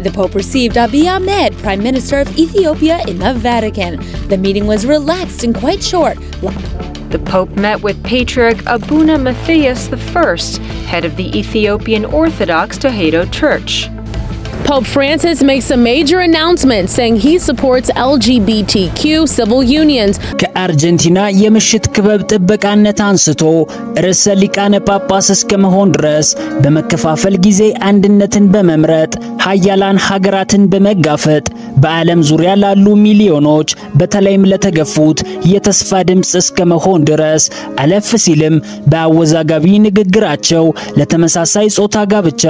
The Pope received Abiy Ahmed, Prime Minister of Ethiopia, in the Vatican. The meeting was relaxed and quite short. The Pope met with Patriarch Abuna Matthias I, head of the Ethiopian Orthodox Tewahedo Church. Pope Francis makes a major announcement saying he supports LGBTQ civil unions. ከአርጀንቲና የምሽት ክበብ ጥበቃነት አንስቶ ርዕሰ ሊቃነ ጳጳስ እስከ መሆን ድረስ በመከፋፈል ጊዜ አንድነትን በመምረጥ ሀያላን ሀገራትን በመጋፈጥ በዓለም ዙሪያ ላሉ ሚሊዮኖች በተለይም ለተገፉት የተስፋ ድምጽ እስከ መሆን ድረስ፣ አለፍ ሲልም በአወዛጋቢ ንግግራቸው ለተመሳሳይ ጾታ ጋብቻ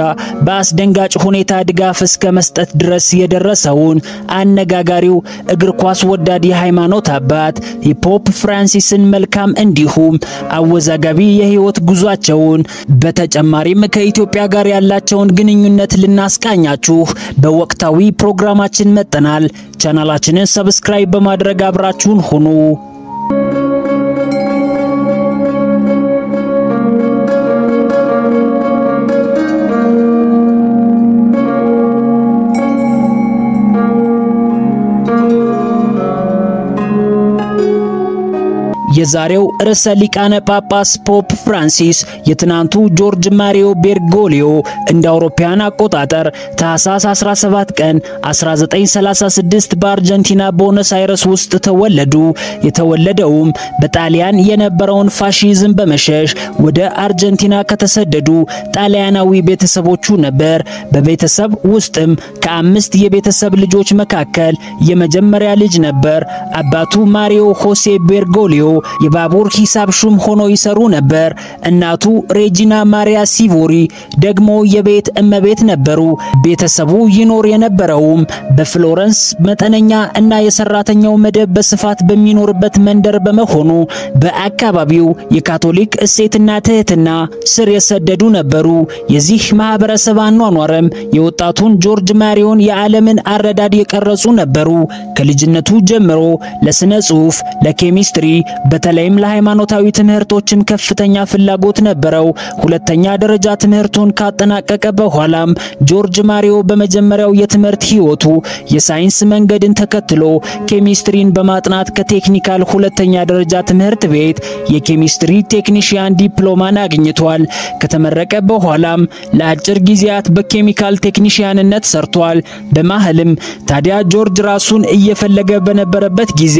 በአስደንጋጭ ሁኔታ ድጋፍ እስከ መስጠት ድረስ የደረሰውን አነጋጋሪው እግር ኳስ ወዳድ የሃይማኖት አባት የፖፕ ፍራንሲስን መልካም እንዲሁም አወዛጋቢ የህይወት ጉዟቸውን፣ በተጨማሪም ከኢትዮጵያ ጋር ያላቸውን ግንኙነት ልናስቃኛችሁ በወቅታዊ ፕሮግራማችን መጥተናል። ቻናላችንን subscribe በማድረግ አብራችሁን ሁኑ። የዛሬው ርዕሰ ሊቃነ ጳጳስ ፖፕ ፍራንሲስ የትናንቱ ጆርጅ ማሪዮ ቤርጎሊዮ እንደ አውሮፓውያን አቆጣጠር ታህሳስ 17 ቀን 1936 በአርጀንቲና ቦነስ አይረስ ውስጥ ተወለዱ። የተወለደውም በጣሊያን የነበረውን ፋሺዝም በመሸሽ ወደ አርጀንቲና ከተሰደዱ ጣሊያናዊ ቤተሰቦቹ ነበር። በቤተሰብ ውስጥም ከአምስት የቤተሰብ ልጆች መካከል የመጀመሪያ ልጅ ነበር። አባቱ ማሪዮ ሆሴ ቤርጎሊዮ የባቡር ሂሳብ ሹም ሆኖ ይሰሩ ነበር። እናቱ ሬጂና ማሪያ ሲቮሪ ደግሞ የቤት እመቤት ነበሩ። ቤተሰቡ ይኖር የነበረውም በፍሎረንስ መጠነኛ እና የሰራተኛው መደብ በስፋት በሚኖርበት መንደር በመሆኑ በአካባቢው የካቶሊክ እሴትና ትህትና ስር የሰደዱ ነበሩ። የዚህ ማህበረሰብ አኗኗርም የወጣቱን ጆርጅ ማሪዮን የዓለምን አረዳድ የቀረጹ ነበሩ። ከልጅነቱ ጀምሮ ለስነ ጽሑፍ፣ ለኬሚስትሪ፣ በተለይም ለሃይማኖታዊ ትምህርቶችም ከፍተኛ ፍላጎት ነበረው። ሁለተኛ ደረጃ ትምህርቱን ካጠናቀቀ በኋላም ጆርጅ ማሪዮ በመጀመሪያው የትምህርት ህይወቱ የሳይንስ መንገድን ተከትሎ ኬሚስትሪን በማጥናት ከቴክኒካል ሁለተኛ ደረጃ ትምህርት ቤት የኬሚስትሪ ቴክኒሽያን ዲፕሎማን አግኝቷል። ከተመረቀ በኋላም ለአጭር ጊዜያት በኬሚካል ቴክኒሽያንነት ሰርቷል። በመሃልም ታዲያ ጆርጅ ራሱን እየፈለገ በነበረበት ጊዜ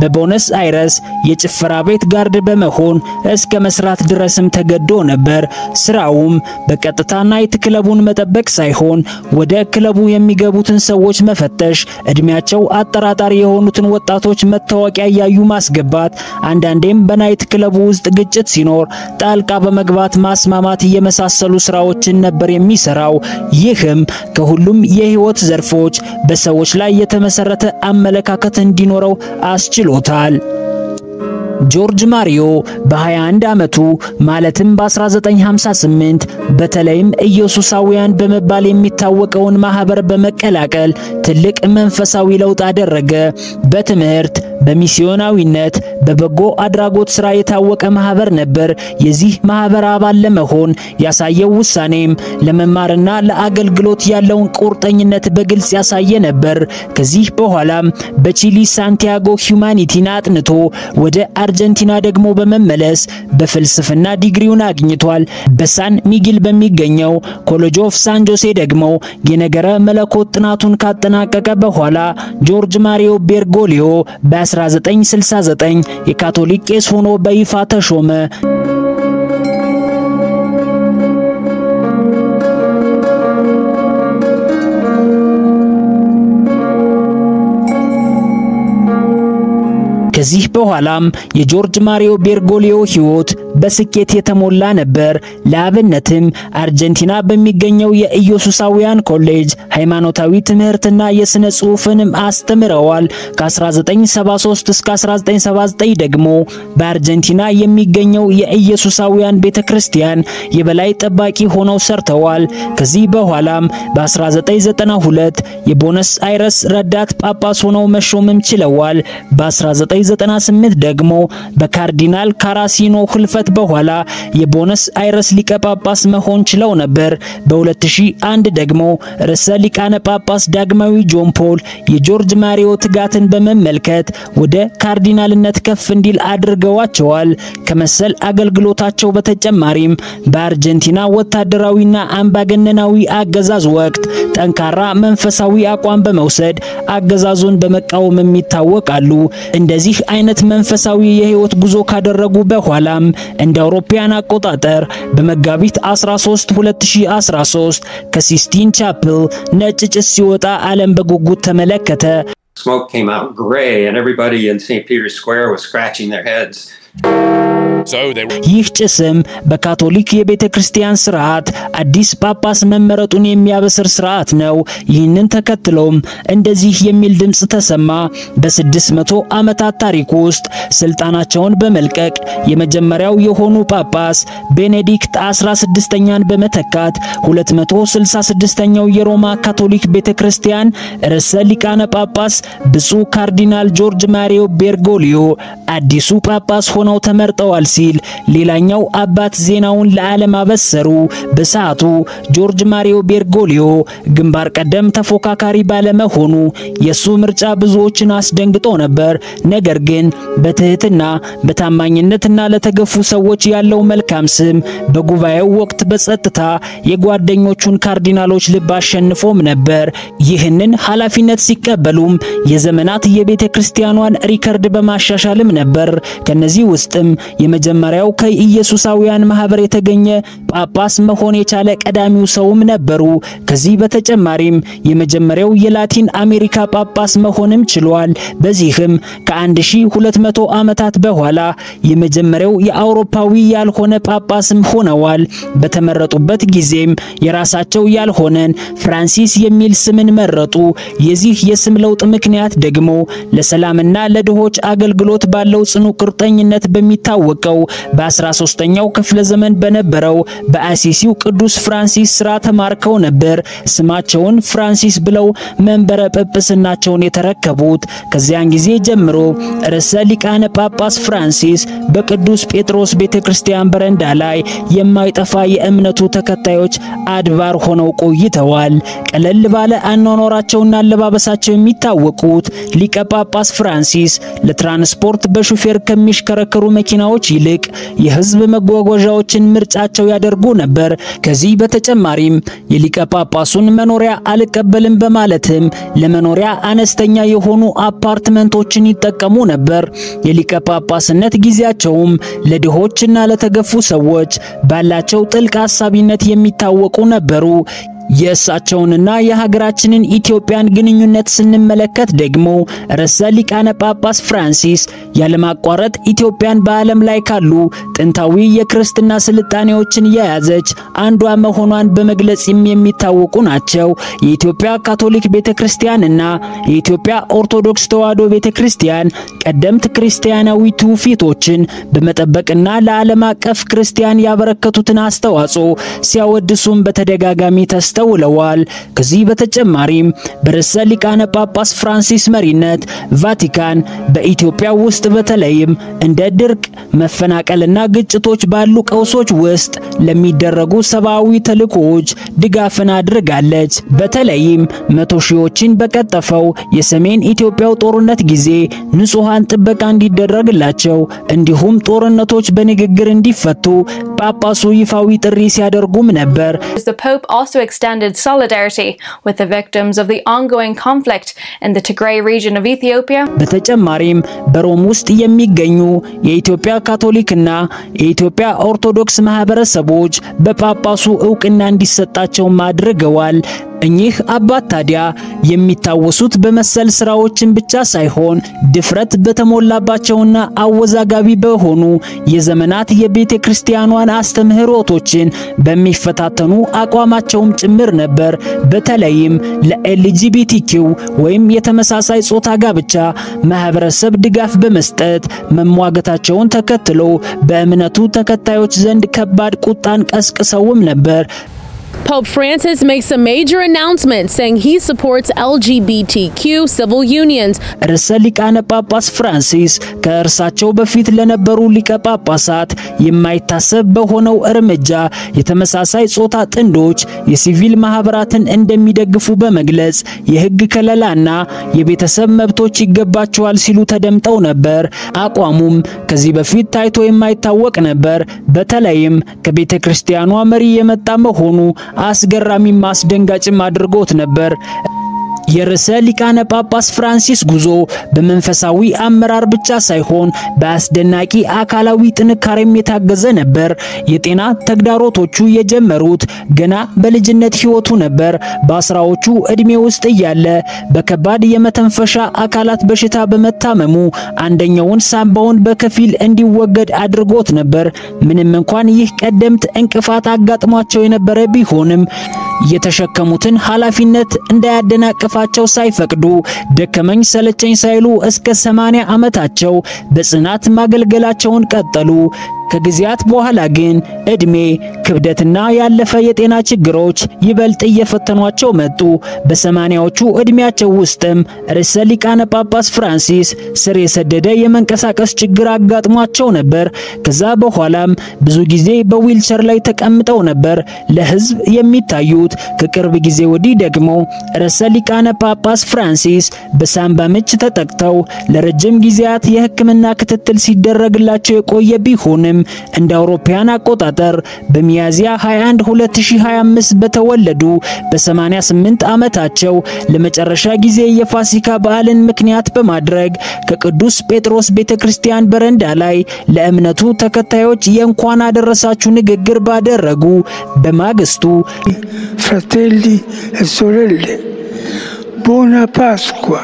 በቦነስ አይረስ የጭፈራ ቤት guard በመሆን እስከ መስራት ድረስም ተገዶ ነበር። ስራውም በቀጥታ night club ኡን መጠበቅ ሳይሆን ወደ ክለቡ የሚገቡትን ሰዎች መፈተሽ፣ እድሜያቸው አጠራጣሪ የሆኑትን ወጣቶች መታወቂያ እያዩ ማስገባት፣ አንዳንዴም በ night club ኡ ውስጥ ግጭት ሲኖር ጣልቃ በመግባት ማስማማት የመሳሰሉ ስራዎችን ነበር የሚሰራው። ይህም ከሁሉም የህይወት ዘርፎች በሰዎች ላይ የተመሰረተ አመለካከት እንዲኖረው አስችሎታል። ጆርጅ ማሪዮ በ21 ዓመቱ ማለትም በ1958 በተለይም ኢየሱሳውያን በመባል የሚታወቀውን ማህበር በመቀላቀል ትልቅ መንፈሳዊ ለውጥ አደረገ። በትምህርት፣ በሚስዮናዊነት፣ በበጎ አድራጎት ስራ የታወቀ ማህበር ነበር። የዚህ ማህበር አባል ለመሆን ያሳየው ውሳኔም ለመማርና ለአገልግሎት ያለውን ቁርጠኝነት በግልጽ ያሳየ ነበር። ከዚህ በኋላም በቺሊ ሳንቲያጎ humanity ን አጥንቶ ወደ አርጀንቲና ደግሞ በመመለስ በፍልስፍና ዲግሪውን አግኝቷል። በሳን ሚጊል በሚገኘው College of ሳን ጆሴ ደግሞ የነገረ መለኮት ጥናቱን ካጠናቀቀ በኋላ ጆርጅ ማሪዮ ቤርጎሊዮ በ1969 የካቶሊክ ቄስ ሆኖ በይፋ ተሾመ። ከዚህ በኋላም የጆርጅ ማሪዮ ቤርጎሊዮ ህይወት በስኬት የተሞላ ነበር። ለአብነትም አርጀንቲና በሚገኘው የኢየሱሳውያን ኮሌጅ ሃይማኖታዊ ትምህርትና የስነ ጽሑፍንም አስተምረዋል። ከ1973 እስከ 1979 ደግሞ በአርጀንቲና የሚገኘው የኢየሱሳውያን ቤተክርስቲያን የበላይ ጠባቂ ሆነው ሰርተዋል። ከዚህ በኋላም በ1992 የቦነስ አይረስ ረዳት ጳጳስ ሆነው መሾምም ችለዋል። በ1998 ደግሞ በካርዲናል ካራሲኖ ህልፈት በኋላ የቦነስ አይረስ ሊቀ ጳጳስ መሆን ችለው ነበር። በ2001 ደግሞ ርዕሰ ሊቃነ ጳጳስ ዳግማዊ ጆን ፖል የጆርጅ ማሪዮ ትጋትን በመመልከት ወደ ካርዲናልነት ከፍ እንዲል አድርገዋቸዋል። ከመሰል አገልግሎታቸው በተጨማሪም በአርጀንቲና ወታደራዊና አምባገነናዊ አገዛዝ ወቅት ጠንካራ መንፈሳዊ አቋም በመውሰድ አገዛዙን በመቃወምም ይታወቃሉ። እንደዚህ አይነት መንፈሳዊ የህይወት ጉዞ ካደረጉ በኋላም እንደ አውሮፓውያን አቆጣጠር በመጋቢት 13 2013 ከሲስቲን ቻፕል ነጭ ጭስ ሲወጣ ዓለም በጉጉት ተመለከተ። Smoke came out gray and everybody in St. Peter's Square was scratching their heads. ይህ ጭስም በካቶሊክ የቤተ ክርስቲያን ስርዓት አዲስ ጳጳስ መመረጡን የሚያበስር ስርዓት ነው። ይህንን ተከትሎም እንደዚህ የሚል ድምጽ ተሰማ። በ600 ዓመታት ታሪክ ውስጥ ስልጣናቸውን በመልቀቅ የመጀመሪያው የሆኑ ጳጳስ ቤኔዲክት 16ኛን በመተካት 266ኛው የሮማ ካቶሊክ ቤተ ክርስቲያን ርዕሰ ሊቃነ ጳጳስ ብፁዕ ካርዲናል ጆርጅ ማሪዮ ቤርጎሊዮ አዲሱ ጳጳስ ሆነው ተመርጠዋል ሲል ሌላኛው አባት ዜናውን ለዓለም አበሰሩ። በሰዓቱ ጆርጅ ማሪዮ ቤርጎሊዮ ግንባር ቀደም ተፎካካሪ ባለመሆኑ የሱ ምርጫ ብዙዎችን አስደንግጦ ነበር። ነገር ግን በትህትና፣ በታማኝነትና ለተገፉ ሰዎች ያለው መልካም ስም በጉባኤው ወቅት በጸጥታ የጓደኞቹን ካርዲናሎች ልብ አሸንፎም ነበር። ይህንን ኃላፊነት ሲቀበሉም የዘመናት የቤተ ክርስቲያኗን ሪከርድ በማሻሻልም ነበር። ከነዚህ ውስጥም የመጀመሪያው ከኢየሱሳውያን ማህበር የተገኘ ጳጳስ መሆን የቻለ ቀዳሚው ሰውም ነበሩ። ከዚህ በተጨማሪም የመጀመሪያው የላቲን አሜሪካ ጳጳስ መሆንም ችሏል። በዚህም ከ1200 ዓመታት በኋላ የመጀመሪያው የአውሮፓዊ ያልሆነ ጳጳስም ሆነዋል። በተመረጡበት ጊዜም የራሳቸው ያልሆነን ፍራንሲስ የሚል ስምን መረጡ። የዚህ የስም ለውጥ ምክንያት ደግሞ ለሰላምና ለድሆች አገልግሎት ባለው ጽኑ ቁርጠኝነት በሚታወቀው በ13ኛው ክፍለ ዘመን በነበረው በአሲሲው ቅዱስ ፍራንሲስ ስራ ተማርከው ነበር ስማቸውን ፍራንሲስ ብለው መንበረ ጵጵስናቸውን የተረከቡት። ከዚያን ጊዜ ጀምሮ ርዕሰ ሊቃነ ጳጳስ ፍራንሲስ በቅዱስ ጴጥሮስ ቤተክርስቲያን በረንዳ ላይ የማይጠፋ የእምነቱ ተከታዮች አድባር ሆነው ቆይተዋል። ቀለል ባለ አኗኗራቸውና አለባበሳቸው የሚታወቁት ሊቀ ጳጳስ ፍራንሲስ ለትራንስፖርት በሹፌር ከሚሽከረከሩ መኪናዎች ይልቅ የህዝብ መጓጓዣዎችን ምርጫቸው ያደርጉ ነበር። ከዚህ በተጨማሪም የሊቀ ጳጳሱን መኖሪያ አልቀበልም በማለትም ለመኖሪያ አነስተኛ የሆኑ አፓርትመንቶችን ይጠቀሙ ነበር። የሊቀ ጳጳስነት ጊዜያቸውም ለድሆችና ለተገፉ ሰዎች ባላቸው ጥልቅ አሳቢነት የሚታወቁ ነበሩ። የእሳቸውንና የሀገራችንን ኢትዮጵያን ግንኙነት ስንመለከት ደግሞ ርዕሰ ሊቃነ ጳጳስ ፍራንሲስ ያለማቋረጥ ኢትዮጵያን በዓለም ላይ ካሉ ጥንታዊ የክርስትና ስልጣኔዎችን የያዘች አንዷ መሆኗን በመግለጽ የሚታወቁ ናቸው። የኢትዮጵያ ካቶሊክ ቤተክርስቲያንና የኢትዮጵያ ኦርቶዶክስ ተዋሕዶ ቤተክርስቲያን ቀደምት ክርስቲያናዊ ትውፊቶችን በመጠበቅና ለዓለም አቀፍ ክርስቲያን ያበረከቱትን አስተዋጽኦ ሲያወድሱም በተደጋጋሚ ተስተውለዋል። ከዚህ በተጨማሪም በርዕሰ ሊቃነ ጳጳስ ፍራንሲስ መሪነት ቫቲካን በኢትዮጵያ ውስጥ በተለይም እንደ ድርቅ፣ መፈናቀልና ግጭቶች ባሉ ቀውሶች ውስጥ ለሚደረጉ ሰብአዊ ተልእኮዎች ድጋፍን አድርጋለች። በተለይም መቶ ሺዎችን በቀጠፈው የሰሜን ኢትዮጵያው ጦርነት ጊዜ ንጹሃን ጥበቃ እንዲደረግላቸው እንዲሁም ጦርነቶች በንግግር እንዲፈቱ ጳጳሱ ይፋዊ ጥሪ ሲያደርጉም ነበር። The Pope also extended solidarity with the victims of the ongoing conflict in the Tigray region of Ethiopia. በተጨማሪም በሮም ውስጥ የሚገኙ የኢትዮጵያ ካቶሊክና የኢትዮጵያ ኦርቶዶክስ ማህበረሰቦች በጳጳሱ እውቅና እንዲሰጣቸው አድርገዋል። እኚህ አባት ታዲያ የሚታወሱት በመሰል ስራዎችን ብቻ ሳይሆን ድፍረት በተሞላባቸውና አወዛጋቢ በሆኑ የዘመናት የቤተ ክርስቲያኗን አስተምህሮቶችን በሚፈታተኑ አቋማቸውም ጭምር ነበር። በተለይም ለኤልጂቢቲኪው ወይም የተመሳሳይ ጾታ ጋብቻ ማህበረሰብ ድጋፍ በመስጠት መሟገታቸውን ተከትሎ በእምነቱ ተከታዮች ዘንድ ከባድ ቁጣን ቀስቅሰውም ነበር። Pope Francis makes a major announcement saying he supports LGBTQ civil unions. ርዕሰ ሊቃነ ጳጳስ ፍራንሲስ ከእርሳቸው በፊት ለነበሩ ሊቀ ጳጳሳት የማይታሰብ በሆነው እርምጃ የተመሳሳይ ጾታ ጥንዶች የሲቪል ማህበራትን እንደሚደግፉ በመግለጽ የሕግ ከለላና የቤተሰብ መብቶች ይገባቸዋል ሲሉ ተደምጠው ነበር። አቋሙም ከዚህ በፊት ታይቶ የማይታወቅ ነበር። በተለይም ከቤተ ክርስቲያኗ መሪ የመጣ መሆኑ አስገራሚም አስደንጋጭም አድርጎት ነበር። የርዕሰ ሊቃነ ጳጳስ ፍራንሲስ ጉዞ በመንፈሳዊ አመራር ብቻ ሳይሆን በአስደናቂ አካላዊ ጥንካሬም የታገዘ ነበር። የጤና ተግዳሮቶቹ የጀመሩት ገና በልጅነት ሕይወቱ ነበር። በአስራዎቹ ዕድሜ ውስጥ እያለ በከባድ የመተንፈሻ አካላት በሽታ በመታመሙ አንደኛውን ሳምባውን በከፊል እንዲወገድ አድርጎት ነበር። ምንም እንኳን ይህ ቀደምት እንቅፋት አጋጥሟቸው የነበረ ቢሆንም የተሸከሙትን ኃላፊነት እንዳያደናቅፋቸው ሳይፈቅዱ ደከመኝ ሰለቸኝ ሳይሉ እስከ 80 ዓመታቸው በጽናት ማገልገላቸውን ቀጠሉ። ከጊዜያት በኋላ ግን እድሜ፣ ክብደትና ያለፈ የጤና ችግሮች ይበልጥ እየፈተኗቸው መጡ። በሰማንያዎቹ እድሜያቸው ውስጥም ርዕሰ ሊቃነ ጳጳስ ፍራንሲስ ስር የሰደደ የመንቀሳቀስ ችግር አጋጥሟቸው ነበር። ከዛ በኋላም ብዙ ጊዜ በዊልቸር ላይ ተቀምጠው ነበር ለሕዝብ የሚታዩት። ከቅርብ ጊዜ ወዲህ ደግሞ ርዕሰ ሊቃነ ጳጳስ ፍራንሲስ በሳምባ ምች ተጠቅተው ለረጅም ጊዜያት የሕክምና ክትትል ሲደረግላቸው የቆየ ቢሆንም እንደ አውሮፓውያን አቆጣጠር በሚያዝያ 21 2025 በተወለዱ በ88 ዓመታቸው ለመጨረሻ ጊዜ የፋሲካ በዓልን ምክንያት በማድረግ ከቅዱስ ጴጥሮስ ቤተክርስቲያን በረንዳ ላይ ለእምነቱ ተከታዮች የእንኳን አደረሳችሁ ንግግር ባደረጉ በማግስቱ Fratelli e sorelle, buona Pasqua!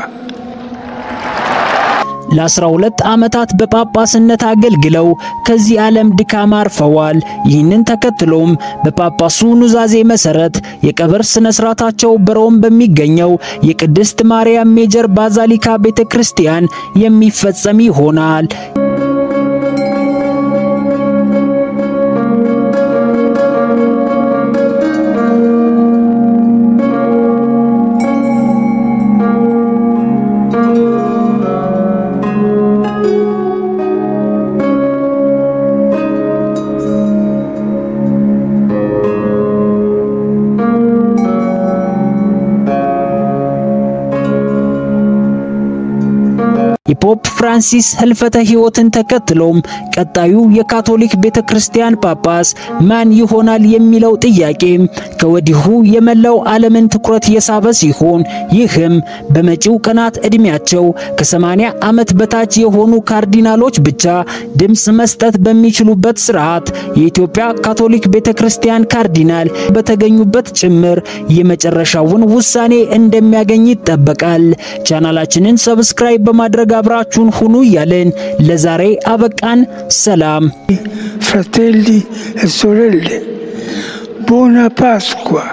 ለ12 ዓመታት በጳጳስነት አገልግለው ከዚህ ዓለም ድካም አርፈዋል። ይህንን ተከትሎም በጳጳሱ ኑዛዜ መሰረት የቀብር ስነ ስርዓታቸው በሮም በሚገኘው የቅድስት ማርያም ሜጀር ባዛሊካ ቤተክርስቲያን የሚፈጸም ይሆናል። የፖፕ ፍራንሲስ ህልፈተ ሕይወትን ተከትሎም ቀጣዩ የካቶሊክ ቤተክርስቲያን ጳጳስ ማን ይሆናል የሚለው ጥያቄ ከወዲሁ የመላው ዓለምን ትኩረት የሳበ ሲሆን፣ ይህም በመጪው ቀናት ዕድሜያቸው ከ80 ዓመት በታች የሆኑ ካርዲናሎች ብቻ ድምፅ መስጠት በሚችሉበት ስርዓት የኢትዮጵያ ካቶሊክ ቤተክርስቲያን ካርዲናል በተገኙበት ጭምር የመጨረሻውን ውሳኔ እንደሚያገኝ ይጠበቃል። ቻናላችንን subscribe በማድረግ አብራችሁን ሁኑ እያልን ለዛሬ አበቃን። ሰላም። Fratelli e sorelle, buona Pasqua!